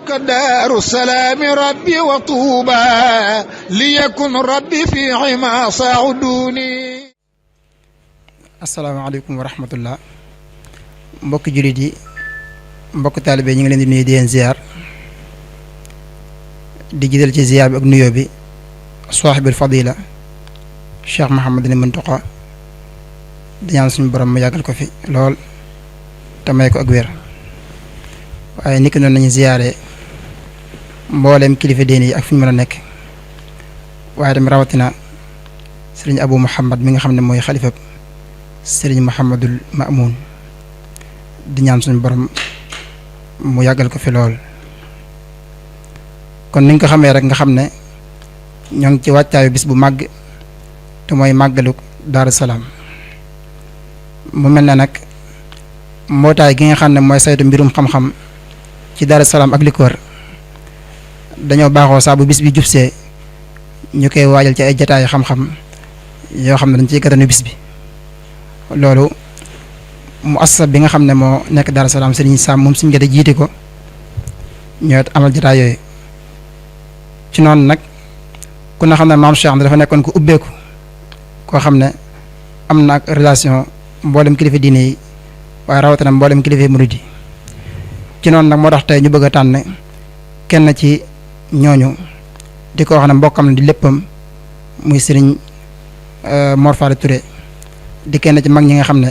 كدار السلام ربي وطوبى ليكن ربي في عما صعدوني. asalaamaaleykum wa rahmatullah mbokki jullit yi mbokki taalibe ñu ngi leen di nuyu di leen ziar di jiital ci ziar bi ak nuyoo bi saaxibul fadila Cheikh Mouhamadul Muntaqa di ñaan suñu borom mu yàggal ko fi lool te may ko ak wér waaye niki noonu nañu ziyaare mbooleem kilifa diine yi ak fu ñu mën a nekk waaye tamit rawatina sëriñ Abu Muhammad mi nga xam ne mooy xalifa sëriñ Muhammadul Maamun di ñaan suñu borom mu yàggal ko fi lool. kon niñ ko xamee rek nga xam ne ñoo ngi ci wàccaayu bis bu màgg te mooy màggalu Daaru Salaam mu mel ne nag mbootaay gi nga xam ne mooy saytu mbirum xam-xam ci Daaru Salaam ak li ko wër dañoo baaxoo saa bu bis bi jubsee ñu koy waajal ci ay jataayu xam-xam yoo xam ne dañ ciy gàttanu bis bi loolu mu assasa bi nga xam ne moo nekk Daaru Salaam Serigne Sam moom suñu gëte jiite ko ñoo amal jataay yooyu ci noonu nag ku na xam ne maam Cheikh dafa nekkoon ku ubbeeku koo xam ne am na ak relation mboolem kilifa diine yi waaye rawatina mboolem kilifa murid yi ci noonu nag moo tax tey ñu bëgg a tànn kenn ci ñooñu di ko wax ne mbokkam la di léppam muy Serigne Mor Fara Touré di kenn ci mag ñi nga xam ne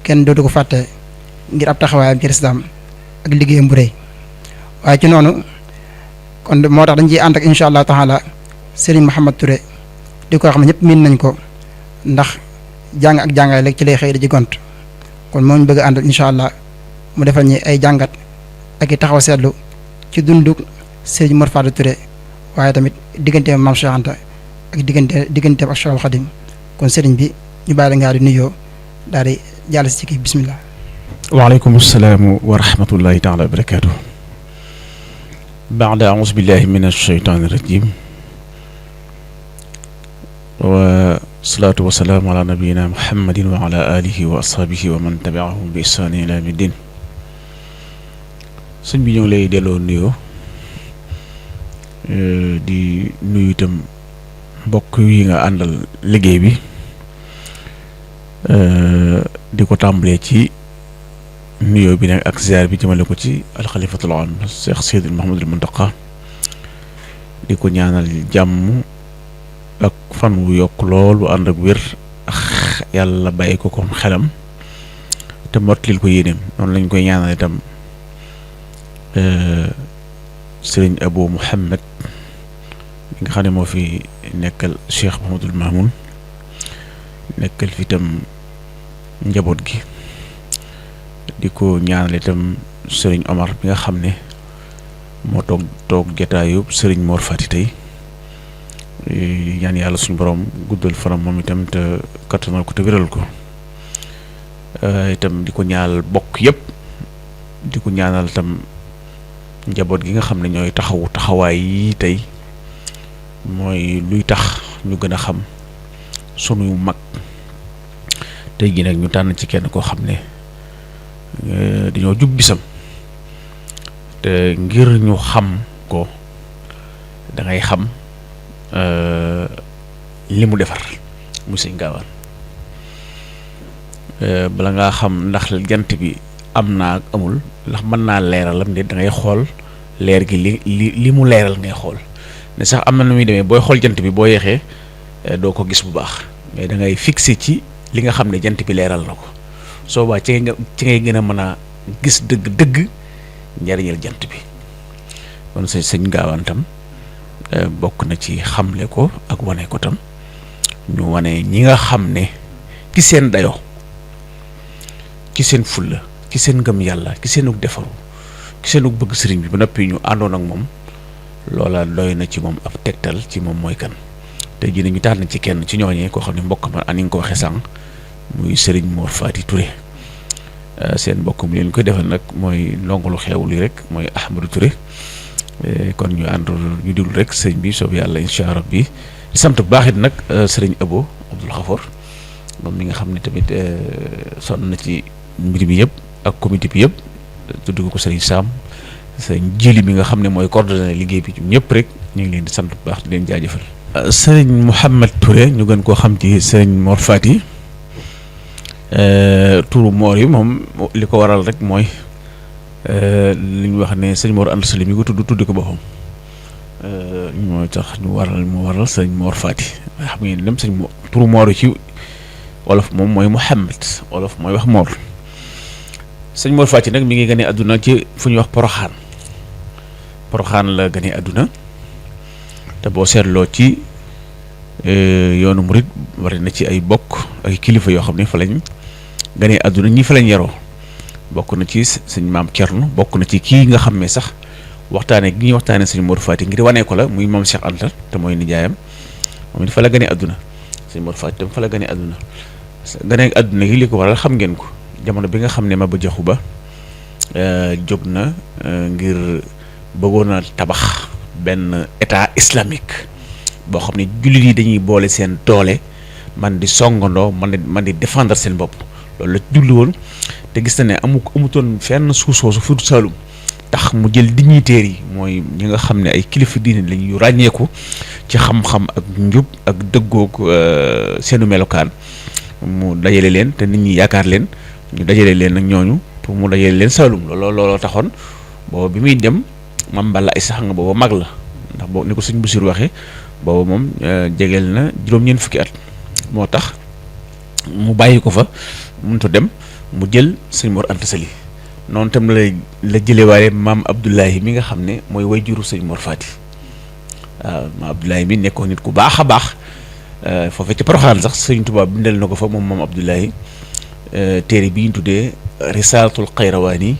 kenn dootu ko fàtte ngir ab taxawaayam ci lislaam ak liggéeyam bu rëy waaye ci noonu kon moo tax dañ ciy ànd ak incha allah taala Serigne Mouhamad Touré di ko xam ne ñëpp miin nañ ko ndax jàng ak jàngale léegi ci lay xëy di ci gont kon moo ñu bëgg a àndal incha allah mu defal ñi ay jàngat ak i taxaw seetlu ci dundu Serigne Mor Fara Touré waaye tamit digganteem Maam Cheikh Anta ak digganteem ak Cheikhul Khadim kon Serigne bi ñu bàyyi la ngaa di nuyoo daal di jàll si kii bismillah. waaleykum salaam wa rahmatullahi taala wa barakaatu. baada auzu billahi min ashaytaani rajim wa salaatu wa salaam ala nabiyina muhammadin wa ala alihi wa ashaabihi wa man tabiahum bi ihsaani ila yawmi din. sëñ bi ñu ngi lay delloo nuyoo di nuyu itam mbokk yi nga àndal liggéey bi di ko tàmbalee ci nuyoo bi nag ak ziar bi jëmale ko ci alxalifatul am Cheikh Seydil Mouhamadul Muntaqa di ko ñaanal jàmm ak fan wu yokk lool bu ànd ak wér ak yàlla bàyyi ko comme xelam te mottalil ko yéeneem noonu lañ koy ñaanal itam sëriñ Abu Muhammad mi nga xam ne moo fi nekkal Cheikh Mouhamadul Mamoun nekkal fi itam njaboot gi di ko ñaanal itam sëriñ Omar bi nga xam ne moo toog jataayu sëriñ Mor Fati tey ñaan yàlla suñu borom guddal faram moom itam te kattanal ko te wéral ko itam di ko ñaanal bokk yëpp di ko ñaanal itam njaboot gi nga xam ne ñooy taxawaay yi tey mooy luy tax ñu gën a xam sunu mag tey jii nag ñu tànn ci kenn koo xam ne dañoo jub bisam te ngir ñu xam ko da ngay xam li mu defar muy sëñ Gaawaan bala ngaa xam ndax jant bi am naa ak amul ndax mën naa leeralam de da ngay xool leer gi li mu leeral ngay xool ne sax am na nu muy demee booy xool jant bi boo yeexee doo ko gis bu baax mais da ngay fixé ci li nga xam ne jant bi leeral na ko soo baa ci ngay gën a mën a gis dëgg njariñal jant bi kon sëñ Gaawaan tam bokk na ci xamle ko ak wane ko tam ñu wane ñi nga xam ne ki seen dayoo ki seen fulla ki seen ngëm yàlla ki seenug defaru ki seenug bëgg sëriñ bi ba noppi ñu àndoon ak moom loola doy na ci moom ab tegtal ci moom mooy kan te ji ñu tànn ci kenn ci ñooñee koo xam ne mbokk ma ani nga ko waxee sànq muy Serigne Mor Fati Touré seen mbokk mu leen koy defal nag mooy ndongolu xeewul yi rek mooy Ahmadou Touré kon ñu ànd ñu déglu rek sëriñ bi soob yàlla incha allah bi di sant bu baax it nag sëriñ Abo Abdoul Khafor moom mi nga xam ne tamit sonn na ci mbir bi yëpp ak comité bi yëpp tudd ko sëriñ Sam sëñ Jili mi nga xam ne mooy coordonné liggéey bi ñëpp rek ñu ngi leen di sant bu baax di leen jaajëfal. sëriñ Mouhamed Touré ñu gën koo xam ci sëriñ Mor Fati turu Mor yi moom li ko waral rek mooy li ñu wax ne sëñ Mor Anta Sali mi ko tuddi ko boppam moo tax mu waral sëñ Mor Fati xam ngeen dem sëñ turu Mor yi ci wolof moom mooy Mouhamed wolof mooy wax Mor. sëñ Mor Fati nag mi ngi gane àdduna ci fu ñuy wax Poroxaan la gane àdduna te boo seetloo ci yoonu murit bari na ci ay bokk ay kilifa yoo xam ne fa lañ gane àdduna ñi fa lañ yaroo bokk na ci sëñ maam Thierno bokk na ci kii nga xam ne sax waxtaane gi ñuy waxtaane sëñ Mor Fati ngir wanee ko la muy moom Cheikh Anta te mooy nijaayam moom it fa la gane àdduna sëñ Mor Fati tam fa la gane àdduna gane àdduna gi li ko waral xam ngeen ko jamono bi nga xam ne Maba Jaxu Ba jóg na ngir bëggoon a tabax benn état islamique boo xam ne jullit yi dañuy boole seen doole man di songandoo man di défendre seen bopp loolu la julli woon te gis na ne amutoon fenn suusoosu fu Saalum tax mu jël dignitaires yi mooy ñi nga xam ne ay kilifa diine lañ yu ràññeeku ci xam-xam ak njub ak dëggoog seenu melokaan mu dajale leen te nit ñi yaakaar leen ñu dajale leen nag ñooñu pour mu dajale leen Saalum looloo taxoon booba bi muy dem Mame Balla Aïssa xam nga booba mag la ndax boobu ni ko sëñ Basiru waxee booba moom jegeel na juróom-ñeent fukki at moo tax mu bàyyi ko fa mënut dem mu jël sëñ Mor Anta Sali noonu tam la jëlewaale maam Abdoulahi mi nga xam ne mooy wayjuru sëñ Mor Fati waaw maam Abdoulahi mi nekkoon nit ku baax a baax foofee ci Poroxaan sax sëñ Tuubaa bindal na ko fa moom maam Abdoulahi téere bi ñu tuddee Risaalatul Xayrawaani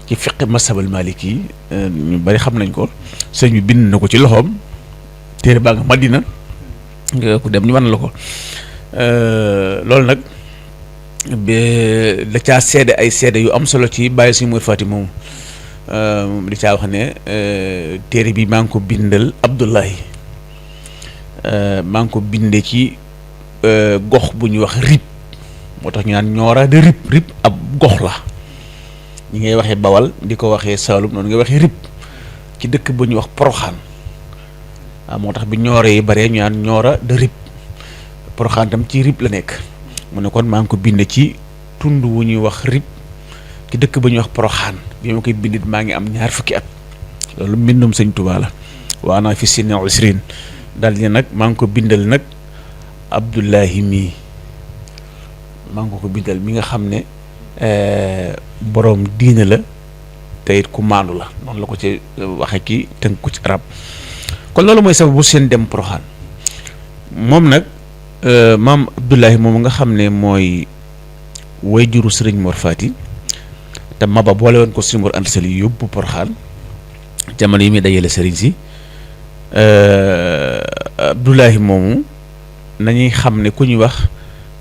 ci fiqi masabal maliki yi ñu bari xam nañ ko sëñ bi bind na ko ci loxoom téere baa nga Madina nga ku dem ñu wan la ko loolu nag da caa seede ay seede yu am solo ci bàyyi suñu Mor Fati moom di caa wax ne téere bi maa ngi ko bindal Abdullahi maa ngi ko binde ci gox bu ñuy wax Rip moo tax ñu naan ñoora de Rip ab gox la ñi ngay waxee Bawal di ko waxee Saalum noonu ngay waxee Rip ci dëkk bu ñuy wax Poroxaan waaw moo tax bi ñoore yi bare ñu naan ñoora de Rip Poroxaan tam ci Rip la nekk mu ne kon maa ngi ko bind ci tund wu ñuy wax Rip ci dëkk ba ñuy wax Poroxaan bi ma koy bindit maa ngi am 20 at loolu mbindum sëñ Tuubaa la waa naa fi sinni usrin daal di nag maa ngi ko bindal nag Abdullahi mii maa ngi ko bindal mi nga xam ne boroom diine la te it ku maandu la noonu la ko ci waxe ki tënk ko ci arab kon loolu mooy sababu seen dem Poroxaan moom nag maam Abdoulahi moom nga xam ne mooy way juru sëriñ Mor Fati te Maba boole woon ko sëriñ Mor Anta Sali yóbbu Poroxaan jamono yi muy dajale sëriñ si Abdoulahi moomu nañuy xam ne ku ñuy wax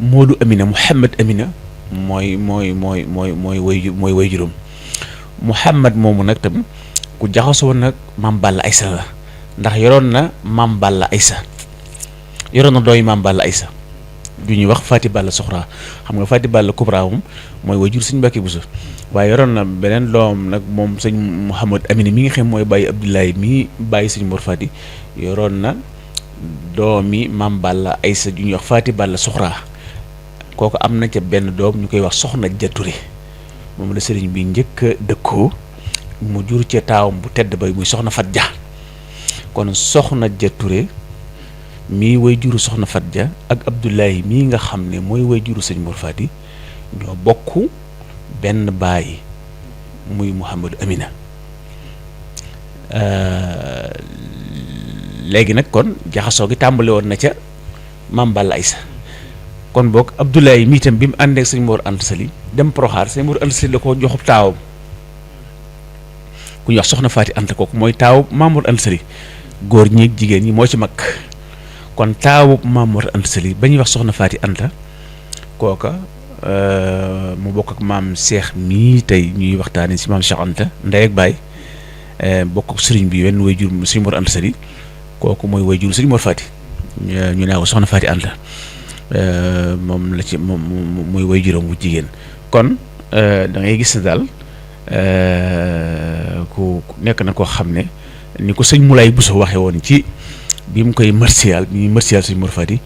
Moodu Amina Mouhamed Amina mooy way juróom Mouhamed moomu nag tam ku jaxasoo nag Mame Balla Aïssa la ndax yoroon na Mame Balla Aïssa yoroon na dooy Mame Balla Aïssa du ñuy wax Fati Balla Soxra xam nga Fati Balla Kubra moom mooy way jur sëñ Mbàkke Buso waaye yoroon na beneen doom nag moom sëñ Mouhamed Amina mi nga xam mooy bàyyi Abdoulaye mi bàyyi sëñ Mor Fati yoroon na doomi Mame Balla Aïssa du ñuy wax Fati Balla Soxra kooku am na ca benn doom ñu koy wax soxna Jature moom la sëriñ bi njëkk a dëkkoo mu jur ca taawam bu tedd ba muy soxna Fat Ja kon soxna Jature mii way juru soxna Fat Ja ak Abdoulaye mii nga xam ne mooy way juru sëñ Mor Fati ñoo bokk benn baay muy Mouhamadou Amina léegi nag kon jaxasoo gi tàmbale woon na ca Mame Balla Aïssa kon boog Abdoulaye mii tam bi mu àndee ak sëñ Mor Anta Sali dem Poroxaan sëñ Mor Anta Sali la ko joxub taawam ku ñuy wax soxna Faati Anta kooku mooy taawu Maam Mor Anta Sali góor ñi jigéen ñi moo ci mag kon taawu Maam Mor Anta Sali ba ñuy wax soxna Faati Anta kooka mu bokk ak maam Cheikh mii tey ñuy waxtaanee si maam Cheikh Anta ndey ak baay bokk ak sëriñ bi wenn way jur sëñ Mor Anta Sali kooku mooy way jur sëñ Mor Faati ñu naa ko soxna Faati Anta moom la ci moom mooy way juróom wu jigéen kon da ngay gis ne daal ku nekk na koo xam ne ni ko sëñ Moulay Bousso waxee woon ci bi mu koy martial sëñ Mor Fati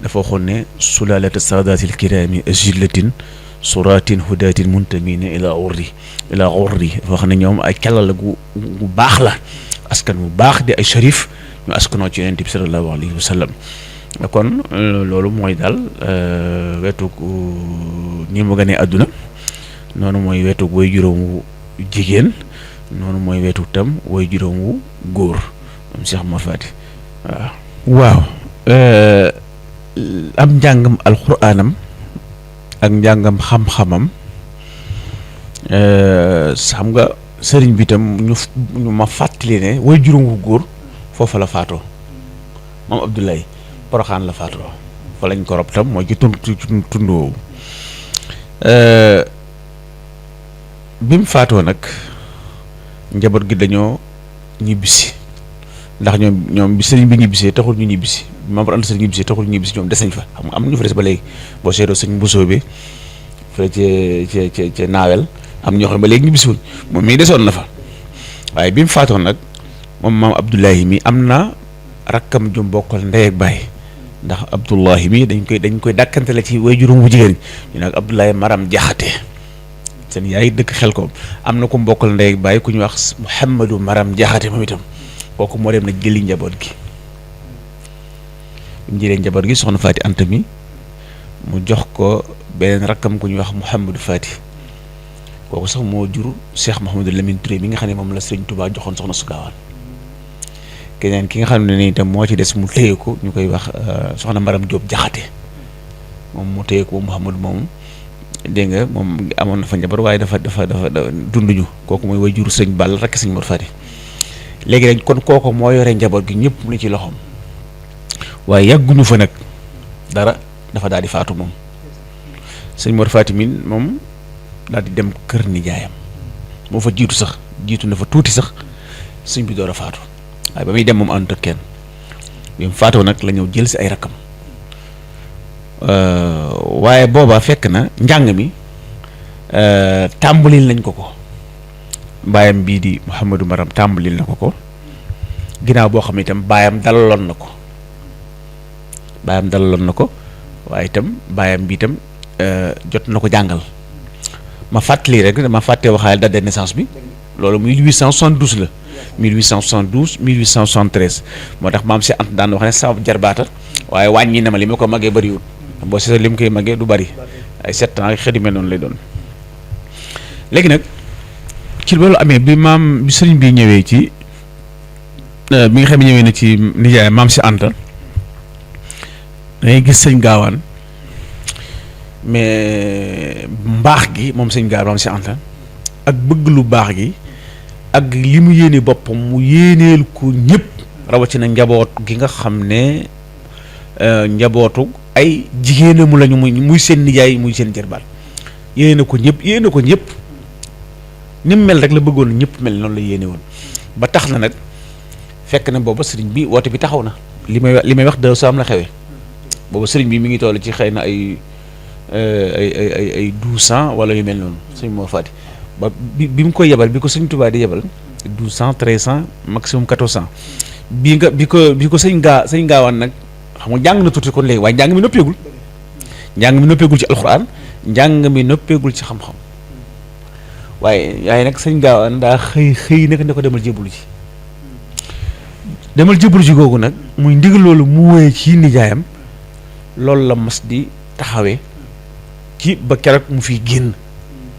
dafa waxoon ne sulalata saadatil kirami ajillatin suratin hudatin muntamina ila urri dafa wax ne ñoom ay càllala gu baax la askan bu baax di ay sharif ñu askanoo ci yonent bi sallallahu alayhi wa sallam kon loolu mooy daal wetu ni mu gënee àdduna noonu mooy wetu way juróom wu jigéen noonu mooy wetu tam way juróom wu góor am Cheikh Mor Fati waaw am njàngam alxuraanam ak njàngam xam-xamam xam nga sëriñ bi tam ñu ma fàttali ne way juróom wu góor foofa la faatoo moom Abdoulaye Poroxaan la faatoo fa lañ ko rob tam mooy ci tund woowu bi mu faatoo nag njaboot gi dañoo ñibbisi ndax ñoom bi sëriñ bi ñibbisee taxul ñu ñibbisi membre ànd sëriñ ñibbisee taxul ñu ñibbisi ñoom desañ fa xam nga am ñu fa des ba léegi boo seetoo sëñ Mbusoo bi fële ci naawel am ñoo xam ne ba léegi ñibbisiwuñ moom mii desoon na fa waaye bi mu faatoo nag moom maam Abdoulahi mi am na rakkam ju bokkal ndey ak baay ndax Abdoulahi mi dañ koy dàkkantele ci way juróom bu jigéen ñu nag Abdoulahi Maram Jaxate seen yaay dëkk Xelkom am na ko mbokkal ndey ak baay ku ñu wax Mouhamadou Maram Jaxate moom itam kooku moo dem nag jëli njaboot gi mu jëlee njaboot gi soxna Faati Anta mi mu jox ko beneen rakkam ku ñuy wax Mouhamadou Faati kooku sax moo jur Cheikh Mouhamadou Lamine Touré mi nga xam ne moom la Sëriñ Touba joxoon soxna su gaawaan keneen ki nga xam ne ni itam moo ci des mu téye ko ñu koy wax soxna Maram Diop Jaxate moom mu téye ko Mouhamadou moom dégg nga moom amoon na fa njaboot waaye dafa dunduñu kooku mooy way juru Sëriñ Balla rakk Sëriñ Mor Fati léegi nag kon kooku moo yore njaboot gi ñëpp mu ne ci loxoom waaye yàgguñu fa nag dara dafa daal di faatu moom Sëriñ Mor Fati min moom daal di dem kër nijaayam moo fa jiitu na fa tuuti sax sëñ bi door a faatu waaye ba muy dem moom ànd ak kenn bi mu faatoo nag la ñëw jël si ay rakkam waaye booba fekk na njàng mi tàmbalil nañ ko baayam bii di Mouhamadou Maram tàmbalil na ko ginnaaw boo xam ne itam baayam dalaloon na ko waaye itam baayam bi itam jot na ko jàngal ma fàttali rek dama fàtte waxaale date de naissance bi loolu 1872 la 1872 1873 moo tax maam si ant daan wax ne sama jarbaata waaye wàññi na ma li ma ko magee bëriwul boo seetee li mu koy magee du bëri ay 7 ans xëy mel noonu lay doon léegi nag ci loolu amee bi sëriñ bi ñëwee ci bi nga xam ne ñëwee na ci nijaay maam si anta dangay gis sëñ gaawaan mais mbaax gi moom sëñ gaawaan maam si anta ak bëgg lu baax gi ak li mu yéene boppam mu yéeneel ko ñëpp rawatina njaboot gi nga xam ne njabootu ay jigéenamu lañu muy seen nijaay muy seen jërbaat yéene ko ñëpp ni mu mel rek la bëggoon ñëpp mel noonu la yéene woon ba tax na nag fekk na booba sëriñ bi woote bi taxaw na li may wax Daaru Salaam la xewee booba sëriñ bi mi ngi toll ci xëy na ay 1200 wala yu mel noonu sëriñ Mor Fati ba bi mu koy yebal bi ko sëriñ Touba di yebal 1200 1300 maximum 1400 bi ko sëñ gaawaan nag xam nga njàng na tuuti kon léegi waaye njàng mi noppeegul ci alxuraan njàng mi noppeegul ci xam-xam waaye nag sëñ gaawaan daa xëy nag ne ko demal jébbalu ji googu nag muy ndigal loolu mu wéyee ci nijaayam loolu la mas di taxawee ci ba keroog mu fiy génn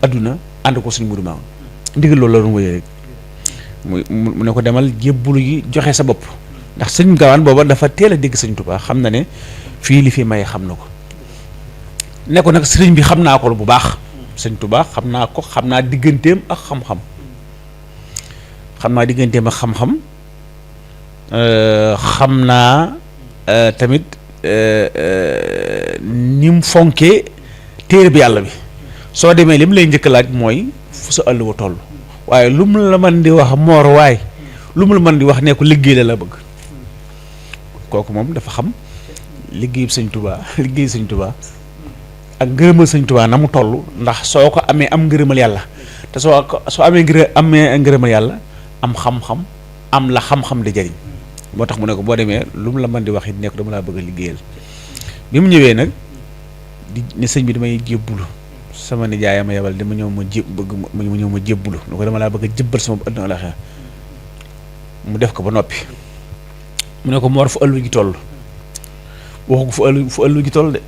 adduna ànd ko sëñ Mudu Maamun ndigal loolu la doon wéyee rek mu ne ko demal jébbalu ji joxe sa bopp ndax sëñ gaawaan booba dafa teel a dégg sëñ Tuubaa xam na ne fii li fi maye xam na ko ne ko nag sëriñ bi xam naa ko bu baax sëñ Tuubaa xam naa digganteem ak xam-xam xam naa tamit ni mu fonkee téere bi yàlla bi soo demee li mu lay njëkk laaj mooy fu sa àll wa toll waaye lu mu la mën di wax moor waay lu mu la mën di wax ne ko liggéey la bëgg kooku moom dafa xam liggéeyu sëñ Tuubaa ak ngërëmal sëñ Tuubaa na mu toll ndax soo ko amee am ngërëmal yàlla te soo amee ngërëmal yàlla am xam-xam am la xam-xam di jariñ moo tax mu ne ko boo demee lu mu la mën di wax it nekk dama laa bëgg a liggéeyal bi mu ñëwee nag di ne sëñ bi damay jébbulu sama nijaay ma yebal dama ñëw ma ñëw ma jébbulu lu ko dama laa bëgg a jébbal sama àdduna la xew mu def ko ba noppi mu ne ko Mor fu ëllu gi toll waxu ko fu ëllu gi toll de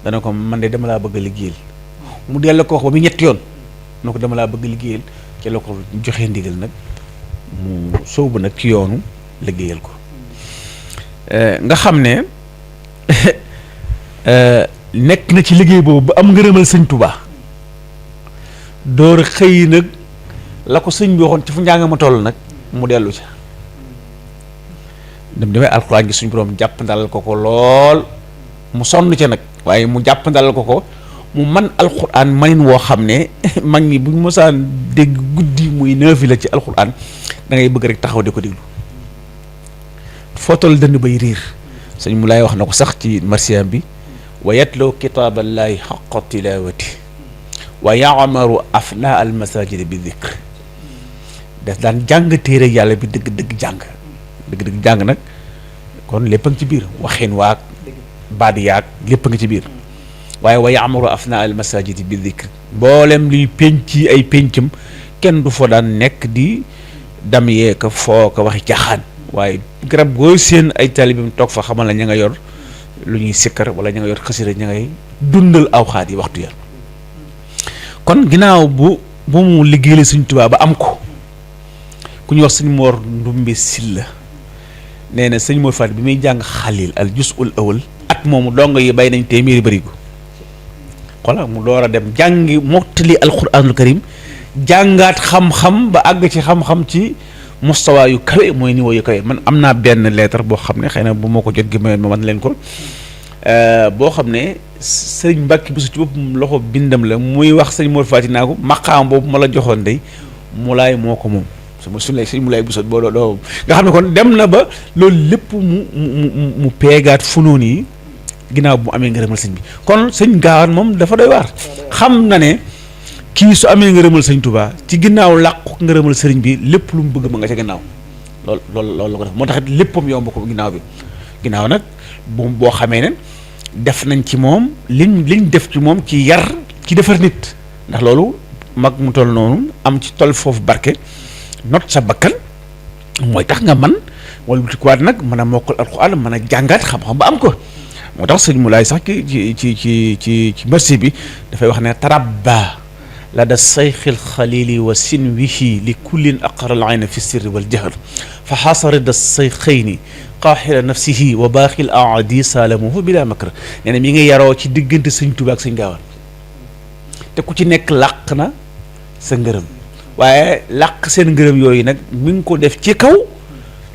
dana ko man de dama laa bëgg a liggéeyal mu dellu ko wax ba mu ñetti yoon ne ko dama laa bëgg a liggéeyal ci la ko joxee ndigal nag mu sóobu nag ci yoonu liggéeyal ko nga xam ne nekk na ci liggéey boobu ba am ngërëmal sëñ Tuubaa door xëy nag la ko sëñ bi waxoon ci fu njàng ma toll nag mu dellu ca demee alxuraan gi suñu borom jàpp ndalal ko lool mu sonn ca nag waaye mu jàpp ndalal ko mu man alxuraan manin woo xam ne mag ñi bu ñu mosaan dégg guddi muy neefi la ci alxuraan da ngay bëgg rek taxaw di ko déglu foo toll dënd bay riir sëñ mu laay wax na ko sax ci marsiyaam bi wa yatloo kitaaballahi xaqa tilawati wa yaamaru afna al masajid bi dikr daf daan jàng téere yàlla bi dëgg-dëgg jàng nag kon lépp a ngi ci biir waxin waag baadi yaag lépp a ngi ci biir waaye wa yaamaru afna al masajid bi dikr mboolem luy penc ay pencam kenn du fa daan nekk di dam yeeka foo ko waxi caaxaan waaye garab goo seen ay talibam toog fa xamal la ña nga yor lu ñuy sikkar wala ña nga yor xasida ña ngay dundal aw xaat yi waxtu ya kon ginnaaw bu mu liggéeyal Sëñ Tuubaa ba am ko ku ñuy wax sëñ Mor Ndumbe Silla nee na sëñ Mor Faat bi muy jàng Xalil al jusul awal at moomu dongo yi bay nañ téeméeri barigo xoolal mu door a dem jàngi mottali alquranul karim jàngaat xam-xam ba àgg ci xam-xam ci mustawa yu kawe mooy niveau yu kawe man am naa benn lettre boo xam ne xëy na bu ma ko jot gi ma man leen ko boo xam ne sëriñ Mbàkke Buso ci boppam loxo bindam la muy wax sëñ Mor Faati naa ko maqaam boobu ma la joxoon day Mulaay moo ko moom sëñ Mulaay Buso boo doo nga xam ne kon dem na ba loolu lépp mu peegaat funoon yi ginnaaw bu mu amee ngërëmal sëñ bi kon sëñ Gaawaan moom dafa doy waar xam na ne kii su amee ngërëmal sëñ Tuubaa ci ginnaaw làqu ngërëmal sëriñ bi lépp lu mu bëgg ma nga ca ginnaaw loolu la ko def moo tax léppam yomb ko ginnaaw bi ginnaaw nag boo xamee ne def nañ ci moom liñ def ci moom ci yar ci defar nit ndax loolu mag mu toll noonu am ci toll foofu barke not sa bakkan mooy tax nga man wala butikuwaat nag mën a mokkal alxuraan mën a jàngaat xam-xam ba am ko moo tax sëñ Mulaay sax ci merci bi dafay wax ne tarabba la da sayxil xalili wa sinwihi li kullin aqaral ayna fi sirri wal jahr fa xasari da sayxayni qaaxira nafsihi wa baaxil aadi saalamuhu bila makr nee na mi ngi yaroo ci diggante sëñ Tuubaa ak sëñ Gaawaan te ku ci nekk làq na sa ngërëm waaye làq seen ngërëm yooyu nag mi ngi ko def ci kaw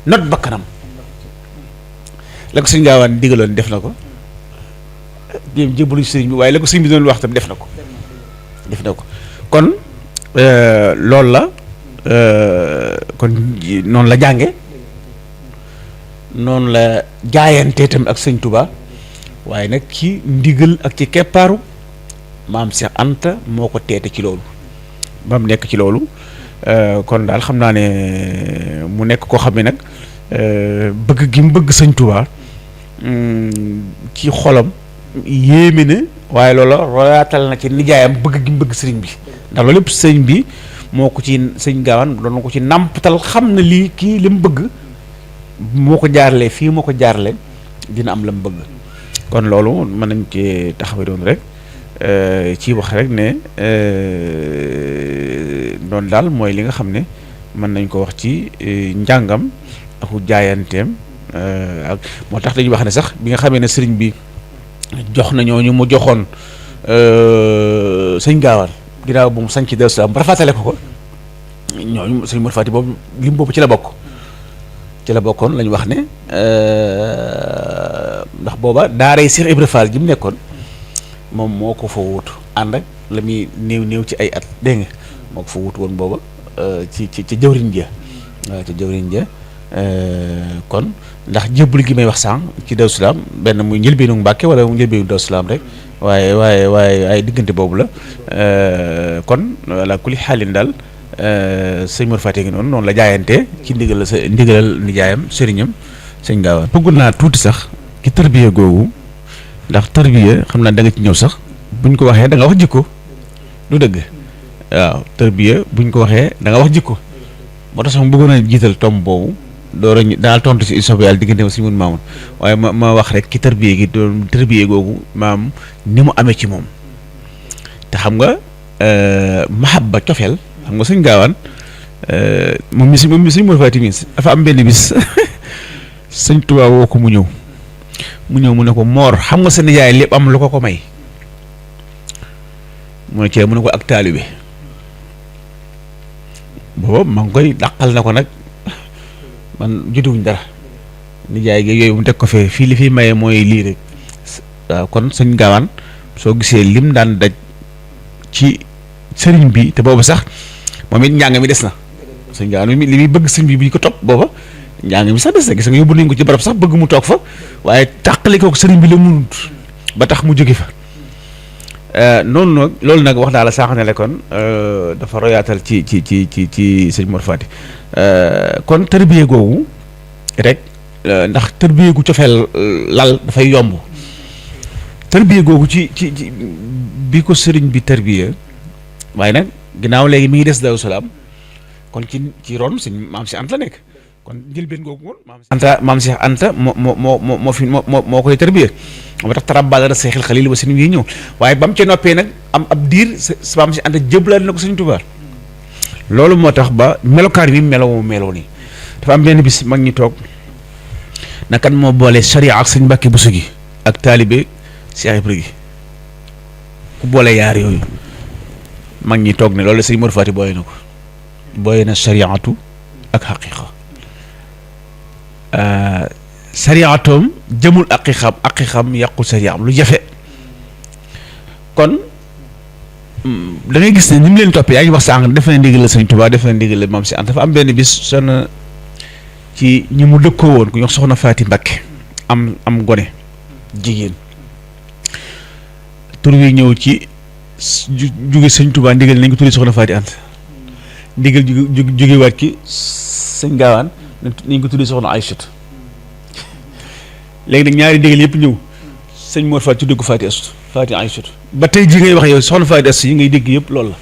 not bakkanam la ko sëñ Gaawaan digaloon def na ko jébbalu sëriñ bi waaye la ko sëñ bi doon wax tam def na ko kon loolu la kon noonu la jànge noonu la jaayantee tam ak sëñ Touba waaye nag ci ndigal ak ci keppaaru maam Cheikh Anta moo ko teete ci loolu ba mu nekk ci loolu kon daal xam naa ne mu nekk koo xam ne nag bëgg gi mu bëgg sëñ Touba ci xolam yéeme na waaye loola royaatal na ci nijaayam bëgg gi mu bëgg sëriñ bi ndax loolu lépp sëriñ bi moo ko ci sëñ Gaawaan doon ko ci nàmpatal xam na lii kii li mu bëgg moo ko jaarlee fii moo ko jaarlee dina am la mu bëgg kon loolu mën nañ ci taxawee doon rek ci wax rek ne doon daal mooy li nga xam ne mën nañ ko wax ci njàngam ak jaayanteem ak moo tax dañuy wax ne sax bi nga xamee ne sëriñ bi jox na ñooñu mu joxoon sëñ Gaawaan ginnaaw bu mu sañ ci Daaru Salaam ba rafatale ko ñooñu sëñ Mor Faati boobu lim boobu ci la bokkoon lañu wax ne ndax booba daaray Cheikh Ibra Fall ji mu nekkoon moom moo ko fa wutu ànd ak la muy néew ci ay at dégg nga moo ko fa wutu woon booba ci jawriñ ja waaw ci jawriñ ja kon ndax jébbul gi may wax sànq ci Daaru Salaam benn muy njëlbeenu Mbàkke wala mu njëlbeenu Daaru Salaam rek waaye ay diggante boobu la kon walla kuli xaalin daal sëñ Mor Fati ngi noonu la jaayante ci ndigalal nijaayam sëriñam sëñ Gaawaan. bëggul naa tuuti sax ci tarbiya googu ndax tarbiya xam naa da nga ci ñëw sax buñ ko waxee da nga wax jikko du dëgg waaw tarbiya buñ ko waxee da nga wax jikko moo tax sax mu bëggoon a jiital tomb boobu door a daal tontu si sob yàlla diggante si mun maamun waaye ma wax rek ci tarbiya gi doon tarbiya googu maam ni mu amee ci moom te xam nga mahabba cofeel xam nga sëñ Gaawaan moom mi sëñ Mor Fati mi dafa am benn bis sëñ Tuubaa woo ko mu ñëw mu ne ko Moor xam nga sa nijaay lépp am lu ko may mu ne cee mu ne ko ak taalibe booba maa ngi koy dàqal na ko nag man jutuwuñ dara nijaay gi yooyu mu teg ko fii li fi maye mooy lii rek waaw kon sëñ Gaawaan soo gisee lim daan daj ci sëriñ bi te booba sax moom it njàng mi des na sëñ Gaawaan li muy bëgg sëriñ bi bu ñu ko topp booba njàng mi sax des na gis nga yóbbu nañ ko ci barab sax bëgg mu toog fa waaye tàqali ko sëriñ bi la munut ba tax mu jóge fa noonu nag loolu nag wax naa la sànq ne la kon dafa royaatal ci sëñ Mor Fati kon tërbiye googu rek ndax tërbiye gu cofeel lal dafay yomb tërbiye googu ci bi ko sëriñ bi tërbiye waaye nag ginnaaw léegi mi ngi des Daaru Salaam kon ci ron sëñ maam si Anta la nekk kon njëlbeen googu woon maam Cheikh Anta moo koy tërbiye moo tax tarabal la Seexil Xaliil ba sëñ wi ñëw waaye ba mu ca noppee nag am ab diir maam Cheikh Anta jëblaat na ko sëñ Tuubaa loolu moo tax ba melokaan bi meloo nii dafa am benn bis mag ñi toog na kan moo boole sariya ak sëñ Mbàkke Buso gi ak taalibe Cheikh Ibra gi ku boole yaar yooyu mag ñi toog ne loolu sëñ Mor Fati booye na ko booye na sariyaatu ak xaqiiqa sariyaatoom jëmul aqiiqam yàqul sariyaam lu jafe kon da ngay gis ne ni mu leen toppee yaa ngi wax sànq def na ndigal la sëñ Tuubaa def na ndigal la maam si Anta dafa am benn bis sonn ci ñi mu dëkkoo woon ku ñuy wax soxna Faati Mbakke am gone jigéen tur wi ñëw ci jóge sëñ Tuubaa ndigal nañ ko tuddi soxna Faati Anta ndigal jóge waat ki sëñ Gaawaan nañ ko tuddi soxna Aysatu léegi nag ñaari ndigal yëpp ñëw sëñ Mor Fati tuddi ko Faati Aysatu ba tey ji ngay wax yow soxna Faati Astu yi ngay dégg yëpp loolu la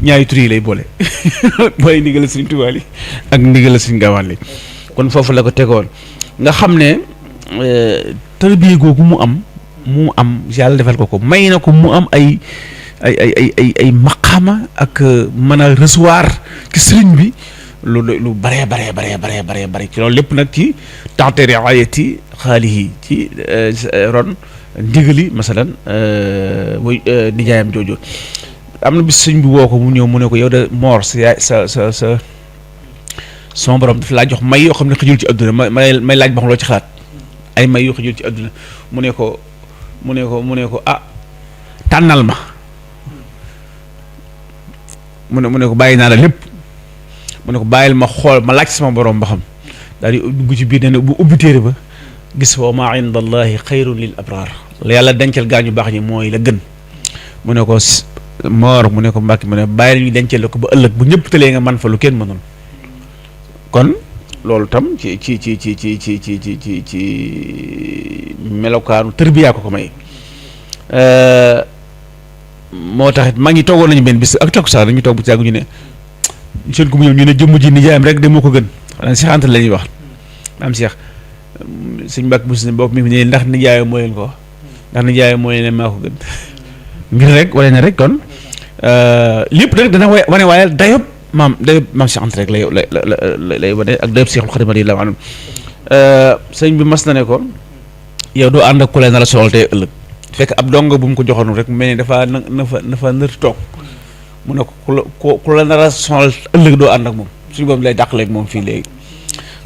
ñaari tur yi lay boole ndigal sëñ Tuubaa li ak ndigal sëñ Gaawaan li kon foofu la ko tegoon nga xam ne tarbiya googu mu am yàlla defal ko may na ko mu am ay maqaama ak mën a recevoir ci sëriñ bi lu bare ci loolu lépp nag ci taxte riayati xaalihi ci ron ndigali masalan way nijaayam jooju am na bis sëñ bi woo ko mu ñëw mu ne ko yow de Mor sa sama borom daf laa jox may yoo xam ne xëjul ci adduna may laaj ba xam loo ci xalaat ay may yoo xëjul ci adduna mu ne ko ah tànnal ma mu ne ko bàyyi naa la lépp mu ne ko bàyyil ma xool ma laaj sama borom ba xam daal di dugg ci biir ne bu ubbi téere ba gis wa ma inda allahi xayrun lil abraar la yàlla dencal gaañu baax ñi mooy la gën mu ne ko Moor mu ne ko Mbàkke mu ne bàyyi ñu dencal la ko ba ëllëg bu ñëpp tëlee nga man fa lu kenn mënul kon loolu tam ci melokaanu tërbiyaa ko may moo taxit maa ngi toogoon nañu benn bis ak takkusaan dañuy toog bu ci yàgg ñu ne seen ku mu ñëw ñu ne jëmm ji nijaayam rek de moo ko gën xanaa Cheikh Anta la ñuy wax am Cheikh sëñ Mbàkke bu si bopp mi ne ndax nijaayam moo leen ko wax ndax nijaayam moo leen ne maa ko gën ngir rek wala ne rek kon lépp rek dana wane waaye dayob maam Cheikh Anta rek lay wane ak dayob Seexul Xadiim radiyallaahu anhu sëñ bi mas na ne ko yow doo ànd ak ku leen na la soxal tey ëllëg fekk ab dongo bu mu ko joxoon rek mel ni dafa nër toog mu ne ko ku la nar a sonal ëllëg doo ànd ak moom suñu boobu lay dàqaleeg moom fii léegi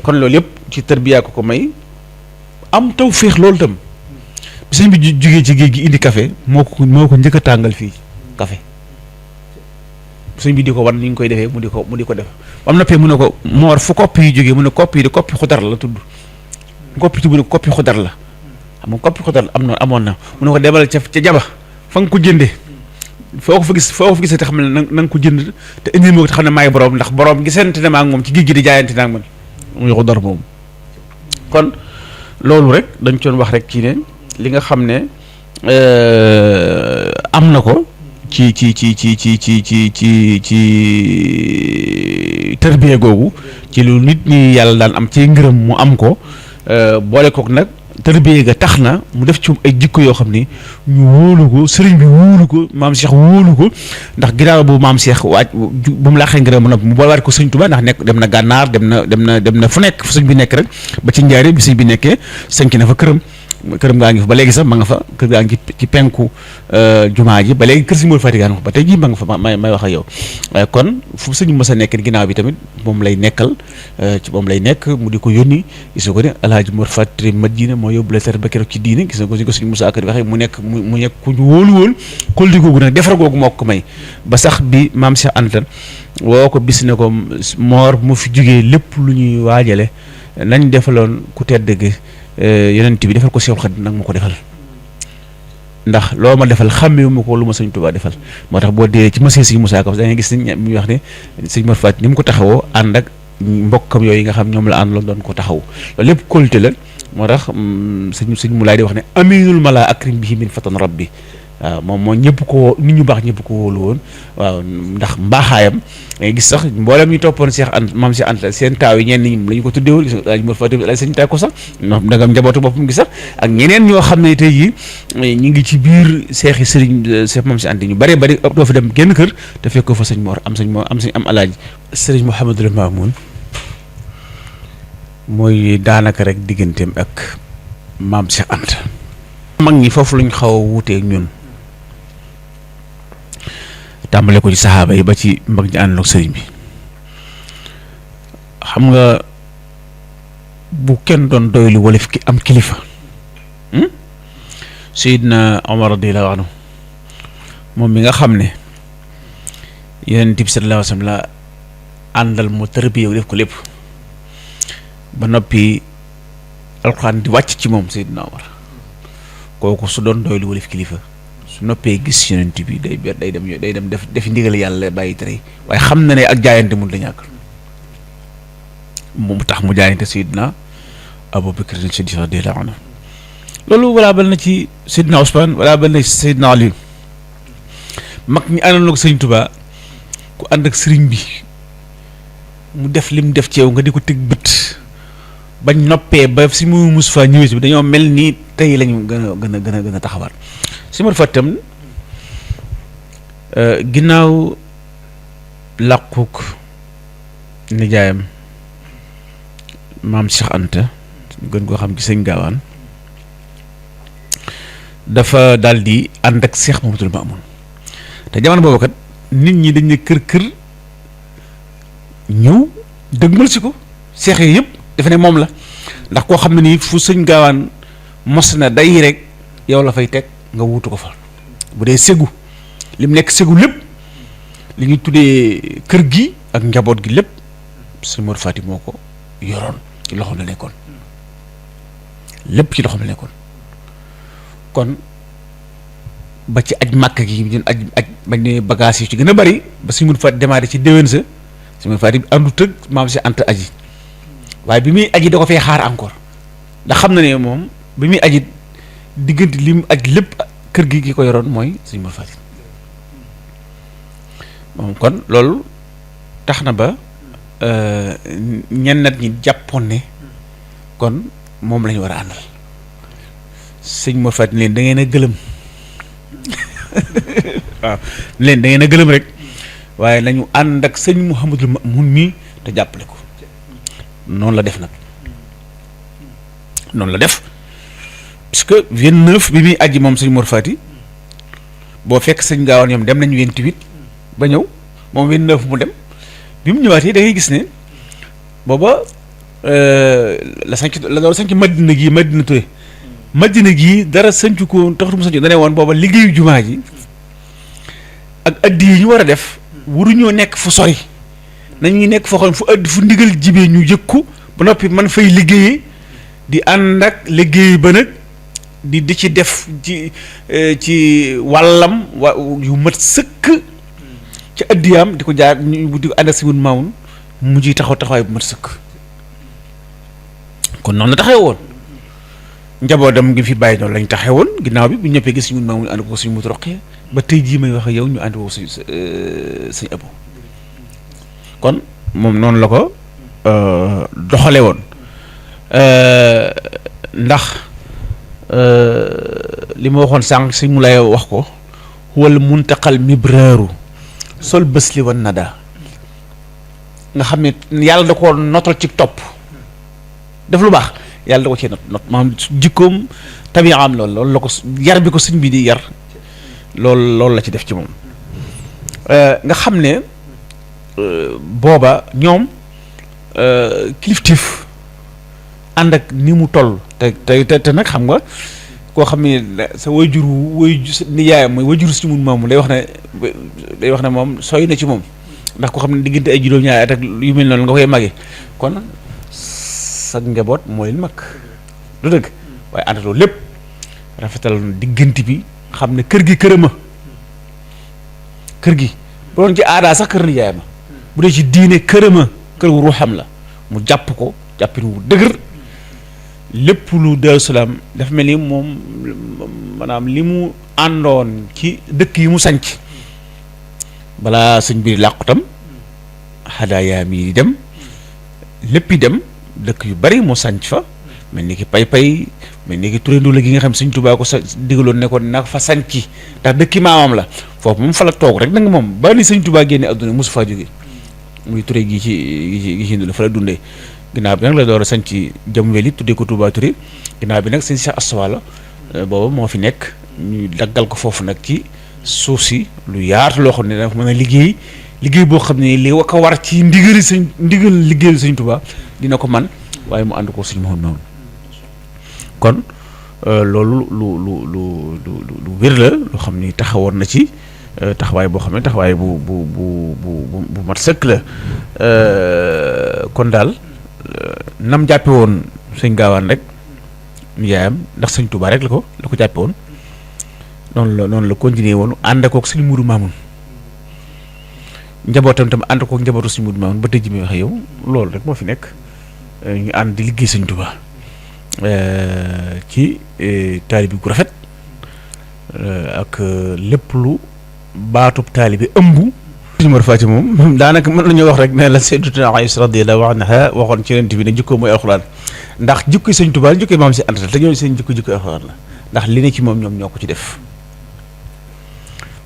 kon loolu yëpp ci tërbiyaa ko may am taw féex loolu tam bi sëñ bi jugee ci géej gi indi café moo ko njëkk a tàngal fii café sëñ bi di ko wan ni ñu koy defee mu di ko def am na pee mu ne ko Moor fu kopp yi jógee mu ne kopp yi de koppi xudar la tudd koppi tudd koppi xudar la xam nga koppi xudar amoon na mu ne ko demal ca jaba fa nga ko jëndee foo ko fa gisee te xam ne na nga ko jënd te indi moo ko te xam ne maay borom ndax borom gisante ne ma ak moom ci géej gi di jaayante na ak man mu yoxu dor moom. kon loolu rek dañ doon wax rek ci ne li nga xam ne am na ko ci tërbiya googu ci lu nit ñi yàlla daan am ci ngërëm mu am ko boole kook nag tërbiya ga tax na mu def ci ay jikko yoo xam ni ñu wóolu ko sëriñ bi wóolu ko maam Cheikh wóolu ko ndax ginnaaw bu maam Cheikh waaj bu mu laaxee ngërëm mu boolewaat ko sëñ Tuubaa ndax nekk dem na gànnaar dem na fu nekk fu sëñ bi nekk rek ba ci njaare bi sëñ bi nekkee sënk na fa këram gaa ngi fa ba léegi sax ma nga fa kër gaa ngi ci penku jumaa ji ba léegi kër si Mor Fati gaa nga fa ba tey jii ma nga fa may wax ak yow kon fu sëñ mës a nekk ginnaaw bi tamit moom lay nekkal ci moom lay nekk mu di ko yónni gis nga ko ne Alaaji Mor Fati Madina moo yóbbu la ter ba keroog ci diine gis nga ko si ko sëñ Musaa Ka waxee mu nekk ku ñu wóolu koldi googu nag defar googu moo ko may ba sax bi maam Cheikh Anta woo ko bis ne ko Mor mu fi jógee lépp lu ñuy waajale nañ defaloon ku tedd gi yonent bi defal ko Seexul Xadiim nag ma ko defal ndax loo ma defal xàmmeewu ma ko lu ma sëñ Tuubaa defal moo tax boo dee ci monsieur si Moussa Ka da ngay gis muy wax ne sëñ Mor Fati ni mu ko taxawoo ànd ak mbokkam yooyu nga xam ñoom la àndaloon doon ko taxaw loolu lépp qualité la moo tax sëñ mu laay di wax ne aminul mala akrim bihi min fatan rabbi waaw moom moo ñëpp ko nit ñu baax ñëpp ko wóolu woon waaw ndax mbaaxaayam ngay gis sax mboolem ñu toppoon Cheikh Anta maam Cheikh Anta seen taaw yi ñenn ñi la ñu ko tuddee woon gis nga Mor Fati la sëñ tay ko sax ndagam njabootu boppam gi sax ak ñeneen ñoo xam ne tey jii ñu ngi ci biir seexi sëriñ Cheikh maam Cheikh Anta ñu bëree bëri doo fa dem génn kër te fekk ko fa sëñ Mor am alaaji sëriñ Mouhamadul Mamoun mooy daanaka rek digganteem ak maam Cheikh Anta mag ñi foofu lañ xaw a wuutee ñun tàmbale ko ci saxaaba yi ba ci mag ñi ànd ak sëriñ bi xam nga bu kenn doon doylu wala fi am kilifa Seydina Omar radiyallahu anhu moom mi nga xam ne Yonent bi sallallahu alayhi wa sallam la àndal mu tërbiya def ko lépp ba noppi alxuraan di wàcc ci moom Seydina Omar kooku su doon doylu wala fi kilifa su noppee gis yonent bi day dem def ndigal yàlla bàyyi tere waaye xam na ne ak jaayante mun la ñàkk moom tax mu jaayante Seydina Abubakar Siddiq radiyallahu anhu loolu walaa bal na ci Seydina Ousmane walaa bal na ci Seydina Ali mag ñi àndoon ak Sëriñ Tuubaa ku ànd ak sëriñ bi mu def lim def ci yow nga di ko teg bët bañ noppee ba si mu mus fa ñëwee si bi dañoo mel ni tey lañu gën a taxawaat si Mor Fati tam ginnaaw làquk nijaayam maam Cheikh Anta gën koo xam ci sëñ Gaawaan dafa daal di ànd ak Cheikh Mamadou Mamoun te jamono boobu kat nit ñi dañ ne kër ñëw dëgmal si ko seex yi yëpp dafa ne moom la ndax koo xam ne nii fu sëñ Gaawaan mos na day rek yow la fay teg nga wuutu ko fa bu dee ségu lim nekk ségu lépp li ñuy tuddee kër gi ak njaboot gi lépp sëñ Mor Fati moo ko yoroon ci loxoom la nekkoon lépp ci loxoom la nekkoon kon ba ci aj màkk gi ñun aj bañ ne bagage yi ci gën a bari ba sëñ Mor Fati démarré ci déwén sa sëñ Mor Fati àndu tëgg maam si Anta aji waaye bi muy aji da ko fay xaar encore ndax xam na ne moom bi muy aji diggante li mu aj lépp kër gi ki ko yoroon mooy sëñ Mor Fati moom kon loolu tax na ba ñenn nat ñi jàppoon ne kon moom la ñu war a àndal sëñ Mor Fati leen da ngeen a gëlëm waaw leen da ngeen a gëlëm rek waaye nañu ànd ak sëñ Mouhamadul Mamoun mii te jàppale ko noonu la def nag noonu la def parce que 29 bi muy aji moom sëñ Mor Fati boo fekk sëñ Gaawaan ñoom dem nañu 28 ba ñëw moom 29 mu dem bi mu ñëwaatee da ngay gis ne booba la doon sanc Madina gii Madina Touré Madina gii dara sanc ko taxatu mu sanc da ne woon booba liggéeyu jumaa ji ak addi yi ñu war a def waruñoo nekk fu sori nañuy nekk foo xam fu ndigal jibee ñu jëkku ba noppi man fay liggéeyee di ànd ak liggéey ba nag di ci def ci wàllam yu mat sëkk ci addiyaam di ko jaar di ko ànd ak si mun maamun mu ciy taxawaay bu mat sëkk kon noonu la taxee woon njabootam ngi fi bàyyi noonu lañ taxee woon ginnaaw bi bu ñëppee gis si mun maamun ànd ko suñu mutu roqee ba tey jii may wax ak yow ñu ànd ko suñu abo kon moom noonu la ko doxale woon ndax li ma waxoon sànq si mu lay wax ko wala muntaqal mibraaru sol bés li wan nada nga xam ne yàlla da ko notal ci topp def lu baax yàlla da ko cee not maanaam jikkoom tabi'am loolu la ko yar bi ko sëñ bi di yar loolu la ci def ci moom nga xam ne booba ñoom kiliftif ànd ak ni mu toll te nag xam nga koo xam ne sa nijaayam mooy wayjuru si mun maamu day wax ne moom sooy na ci moom ndax ko xam ne diggante ay juróom-ñaari at ak yu mel noonu nga koy màggee kon sa njaboot moo leen mag du dëgg waaye ànd loolu lépp rafetal diggante bi xam ne kër gi kërama kër gi bu doon ci aadaa sax kër nijaayam bu dee ci diine kërama kër wu ruuxam la mu jàpp ko jàppin wu dëgër lépp lu Daaru Salaam dafa mel ni moom maanaam li mu àndoon ci dëkk yi mu sanc balaa sëñ bi làqutam xadaayaam yi dem lépp yi dem dëkk yu bari mu sanc fa mel ni ki pay mel ni ki turéndoo la gi nga xam sëñ Tuubaa ko sa digaloon ne ko na fa sanci ndax dëkki maamam la foofu moom fa la toog rek nanga moom ba ni sëñ Tuubaa génne adduna mosu faa jóge muy turé gi ci ndul fa la dundee ginnaaw bi nag la door a sanc jëm weli tuddee ko Touba Touré ginnaaw bi nag sëñ Cheikh Astawala booba moo fi nekk ñu daggal ko foofu nag ci suuf si lu yaatu loo xam ne dafa mën a liggéey boo xam ne li ko war ci ndigal liggéeyu sëñ Touba dina ko man waaye mu ànd ko sëñ Mouhamed Mamoun kon loolu lu wér la loo xam ni taxawoon na ci taxawaay boo xam ne taxawaay bu mat sëkk la kon daal nam jàppe woon sëñ Gaawaan rek yaayam ndax sëñ Touba rek la ko jàppe woon noonu la continuer woon ànd kook sëñ Mourou Mamoun njabootam tam ànd kook njabootu sëñ Mourou Mamoun ba tey ji may waxe yow loolu rek moo fi nekk ñu ànd di liggéey sëñ Touba ci taalibi gu rafet ak lépp lu baatub taalibi ëmb sëñ Mor Faati moom daanaka mën nañoo wax rek ne la Sayyidatuna Aïcha radiyallahu anha waxoon ci Yonent bi ne jikko mooy alxuraan ndax jikko sëñ Touba la jikko maam si àndatal te ñooñu seen jikko alxuraan la ndax li ne ci moom ñoom ñoo ko ci def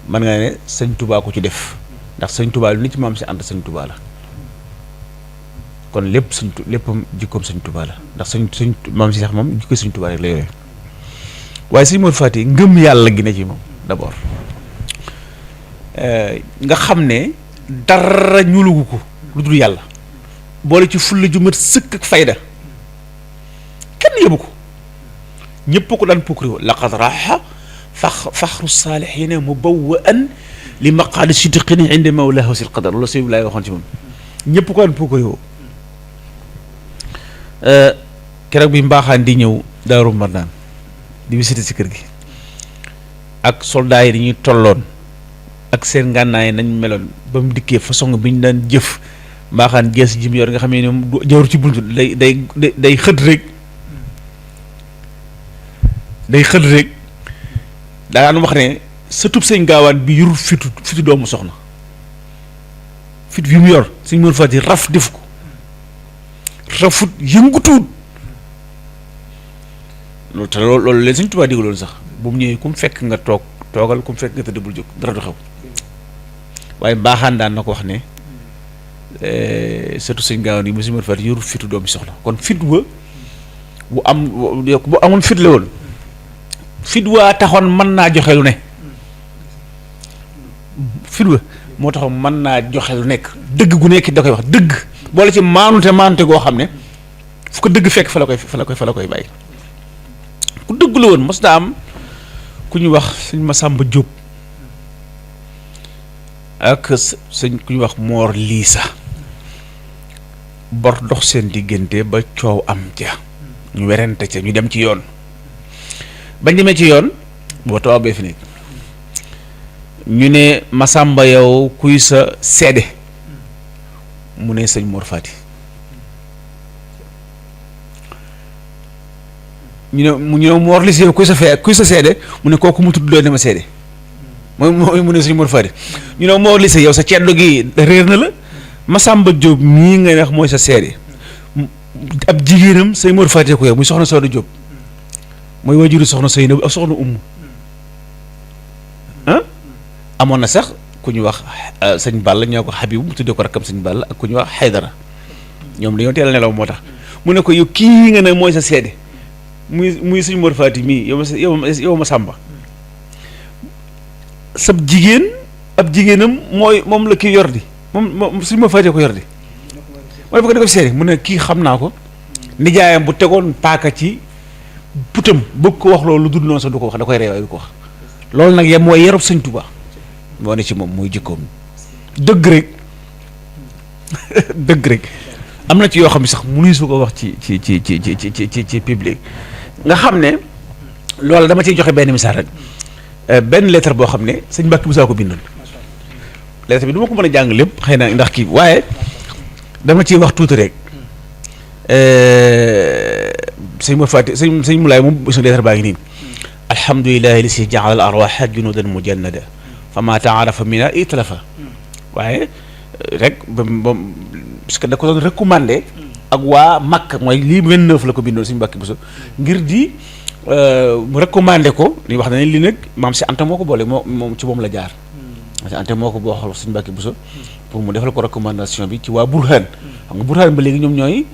man nga ne sëñ Touba ko ci def ndax sëñ Touba lu ne ci maam si ànd sëñ Touba la kon léppam jikkoom sëñ Touba la ndax sëñ maam si sax moom jikko sëñ Touba rek la yore waaye sëñ Mor Faati ngëm yàlla gi ne ci moom d'abord nga xam ne dara ñuulugu ko lu dul yàlla boole ci fulla ju mat sëkk ak fayda kenn yëbu ko ñëpp ko daan pukkari laqad raxa faxru saalihiina mubawwa'an li maqaadi sidqin inda mawlaahu sil qadar loolu sëñ bi laay waxoon ci moom ñëpp ko daan pukkari woo keroog bi mbaaxaan di ñëw Daaru Marnaan di visité si kër gi ak soldat yi dañuy tolloon ak seen ngànnaay nañ meloon ba mu dikkee façon bi ñu daan jëf mbaaxaan gees ji mu yor nga xam ne moom jaru ci buntu day xët rek daan wax ne sa tub sëñ Gaawaan bi yorul fitu doomu soxna fit bi mu yor sëñ Mor Faati raf def ko rafut yëngutuut loolu te loolu leen sëñ Tuubaa digaloon sax bu mu ñëwee ku mu fekk nga toogal ku mu fekk nga tëdd bul jóg dara du xew waaye mbaaxaan daan na ko wax ne surtout sëñ Gaawaan yi mu sëñ Mor Faati yorul fitu doomu soxna kon fit wa bu amoon fit la woon fit waa taxoon mën naa joxe lu ne fit wa moo taxoon mën naa joxe lu nekk dëgg gu nekk da koy wax dëgg boole ci maanute goo xam ne fu ko dëgg fekk fa la koy bàyyi ku dëgg la woon mos naa am ku ñu wax sëñ Masamba Diop ak sëñ ku ñu wax Moor Liisa bor dox seen diggante ba coow am ja ñu werante ca ñu dem ci yoon bañ demee ci yoon boo tubaab bee fi nekk ñu ne Masamba yow kuy sa seede mu ne sëñ Mor Fati ñu ne Mor Lissé yow kuy sa seede mu ne kooku mu tudd doy na ma seede mooy mu ne sëñ Mor Fati ñu ne Mor Lissé yow sa ceddo gi réer na la Masamba Diop mii ngay wax mooy sa seede ab jigéenam sëñ Mor Fati ko yow muy soxna Sooda Diop mooy wajuru soxna Seyna ak soxna Umm amoon na sax ku ñu wax sëñ Balla ñoo ko Habib mu tuddee ko rakkam sëñ Balla ak ku ñu wax Haydara ñoom dañoo teel a nelaw moo tax mu ne ko yow kii nga ne mooy sa seede muy sëñ Mor Fati mii yow Masamba sab jigéen ab jigéenam moom la kii yor di moom sëñ Mor Fati ko yor di mooy bëgg di ko seede mu ne kii xam naa ko nijaayam bu tegoon paaka ci putam bëgg ko wax loolu lu dul noonu sax du ko wax da koy reewaay du ko wax loolu nag yem mooy yarub sëñ Tuubaa moo ne ci moom muy jikkoom dëgg rek am na ci yoo xam ne sax mënuñu su ko wax ci public nga xam ne loolu dama ciy joxe benn misaal rek benn lettre boo xam ne sëñ Mbàkke Buso ko bindoon lettre bi du ma ko mën a jàng lépp xëy na ndax kii waaye dama ciy wax tuuti rek sëñ Mor Fati sëñ Mulaay moom suñu lettre baa ngi nii alhamdulillahi li si jaala al arwaha junudan mujannada fa ma taarafa mina itlafa waaye rek ba parce que da ko doon recommandé ak waa Makka mooy lii 29 la ko bindoon suñu Mbàkke Buso ngir di mu recommandé ko li wax na ne li nag maam si Anta moo ko boole moom ci moom la jaar si Anta moo ko boo xool suñu Mbàkke Buso pour mu defal ko recommandation bi ci waa Burhaan xam nga Burhaan ba léegi ñoom ñooy